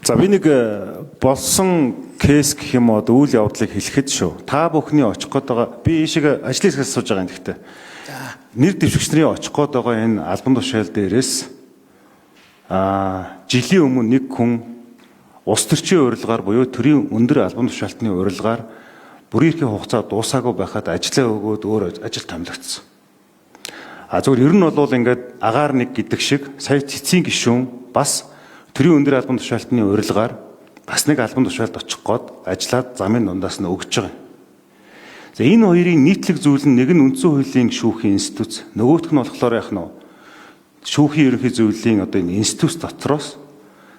За, би нэг болсон case гэх юм уу, одоо үйл явдлыг хэлэхэд шүү. Та бүхний очих гээд байгаа, би ийшээ ажлын хэсгээс сууж байгаа юм гэхдээ. Нэр дэвшигч нарын очих гээд байгаа энэ албан тушаал дээрээс жилийн өмнө нэг хүн улс төрчийн урилгаар буюу төрийн өндөр албан тушаалтны урилгаар бүрийн эрхийн хугацаа дуусаагүй байхад ажлаа өгөөд өөр ажил томилогдсон. А зөвхөн ер нь бол ингээд агаар нэг гэдэг шиг сая цэцгийн гишүүн бас төрийн өндөр албан тушаалтны урилгаар бас нэг албан тушаалд очих гээд ажиллаад замын дундаас нь өгч байгаа юм. За, энэ хоёрын нийтлэг зүйл нь нэг нь үндсэн хуулийн шүүхийн институт, нөгөөх нь болохоор яах нь шүүхийн ерөнхий зөвлөлийн одоо энэ институт дотроос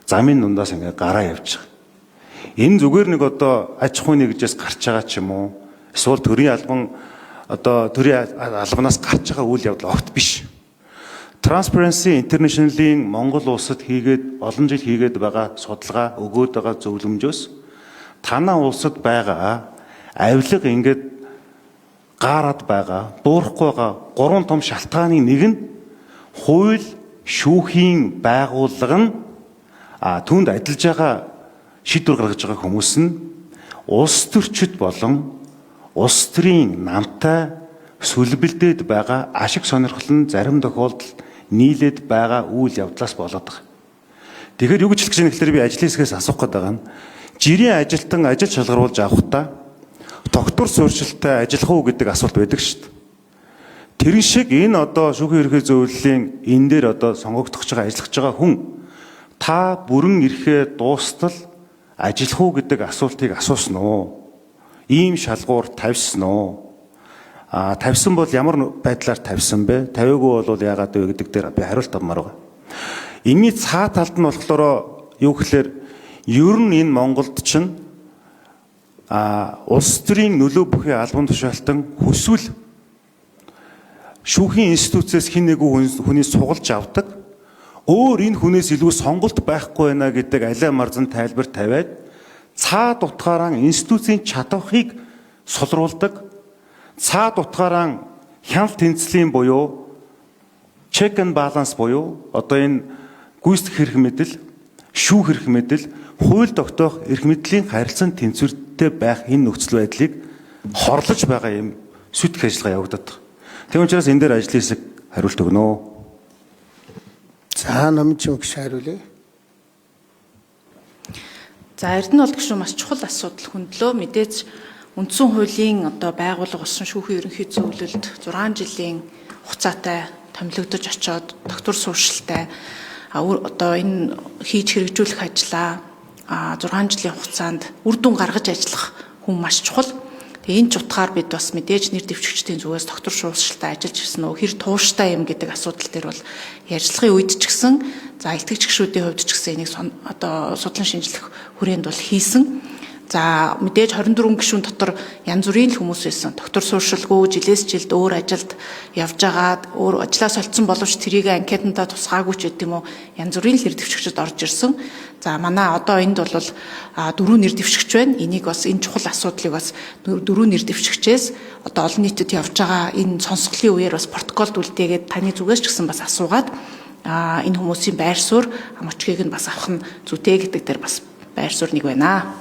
замын дундаас ингээд гараа явж байгаа. Энэ зүгээр нэг одоо аж ахуйн нэгжээс гарч байгаа ч юм уу, эсвэл төрийн албан, одоо төрийн албанаас гарч байгаа үйл явдал огт биш. Transparency International-ийн Монгол улсад хийгээд, олон жил хийгээд байгаа судалгаа өгөөд байгаа зөвлөмжөөс танаа улсад байгаа авилга ингээд гаарад байгаа, буурахгүй байгаа гурван том шалтгааны нэг нь хууль шүүхийн байгууллага нь, түүнд ажиллаж байгаа, шийдвэр гаргаж байгаа хүмүүс нь улс төрчид болон улс төрийн намтай сүлбэлдээд байгаа, ашиг сонирхол нь зарим тохиолдолд нийлээд байгаа үйл явдлаас болоод байгаа. Тэгэхээр юу гэж хэлэх гэж байна гэхээр би ажлын хэсгээс асуух гээд байгаа нь жирийн ажилтан ажил шалгаруулж авахдаа тогтвор суурьшилтай ажиллах уу гэдэг асуулт байдаг шүү дээ. Тэр шиг энэ одоо шүүхийн ерөнхий зөвлөлийн энэ дээр одоо сонгогдох гэж байгаа, ажиллах гэж байгаа хүн та бүрэн эрхээ дуустал ажиллах уу гэдэг асуултыг асуусан уу? Ийм шалгуур тавьсан уу? А тавьсан бол ямар байдлаар тавьсан бэ? Тавиагүй бол яагаад вэ гэдэг дээр би хариулт авмаар байгаа. Энийний цаа талд нь болохоор юу гэхээр ер нь энэ Монголд чинь улс төрийн нөлөө бүхий албан тушаалтан хүсвэл шүүхийн институцээс хэн нэгэн хүний сугалж авдаг. Өөр энэ хүнээс илүү сонголт байхгүй байна гэдэг алиа марзан тайлбар тавиад цаад утгаараа институцийн чадварыг сулруулдаг, цаад утгаараа хяналт тэнцлийн буюу check and balance буюу одоо энэ гүйцэтгэх эрх мэдэл, шүүх эрх мэдэл, хууль тогтоох эрх мэдлийн харилцан тэнцвэртэй байх энэ нөхцөл байдлыг хорлож байгаа юм сүйтгэх ажиллагаа явагдаад байгаа. Тийм учраас энэ дээр ажлын хэсэг хариулт өгнө. За, намын гишүүн хариулъя. За, Эрдэнэ бол гишүүн маш чухал асуудал хөндлөө. Мэдээж үндсэн хуулийн одоо байгууллага болсон шүүхийн ерөнхий зөвлөлд 6 жилийн хугацаатай томилогдож очоод тогтвор суурьшилтай одоо энэ хийж хэрэгжүүлэх ажлаа 6 жилийн хугацаанд үр дүн гаргаж ажиллах хүн маш чухал. Тэгээ энэ ч утгаар бид бас мэдээж нэр дэвшигчдийн зүгээс тогтвор суурьшилтай ажиллаж ирсэн үү, хэр тууштай юм гэдэг асуудал дээр бол ярилцлагын үед ч гэсэн, за, илтгэгч гишүүдийн хувьд ч гэсэн энийг одоо судлан шинжлэх хүрээнд бол хийсэн. За, мэдээж 24 гишүүн дотор янз бүрийн л хүмүүс байсан. Тогтвор суурьшилгүй жилээс жилд өөр ажилд явж байгаад өөр ажлаа солилцсон боловч тэрийг анкетандаа тусгаагүй ч гэдэм үү, янз бүрийн л нэр дэвшигчид орж ирсэн. За, манай одоо энд бол дөрвөн нэр дэвшигч байна. Энийг бас, энэ чухал асуудлыг бас дөрвөн нэр дэвшигчээс одоо олон нийтэд явж байгаа энэ сонсголын үеэр бас протоколд үлдээгээд таны зүгээс ч гэсэн бас асуугаад энэ хүмүүсийн байр суурь, амочгийг нь бас авах нь зүйтэй гэдэг дээр бас байр суурь нэг байна.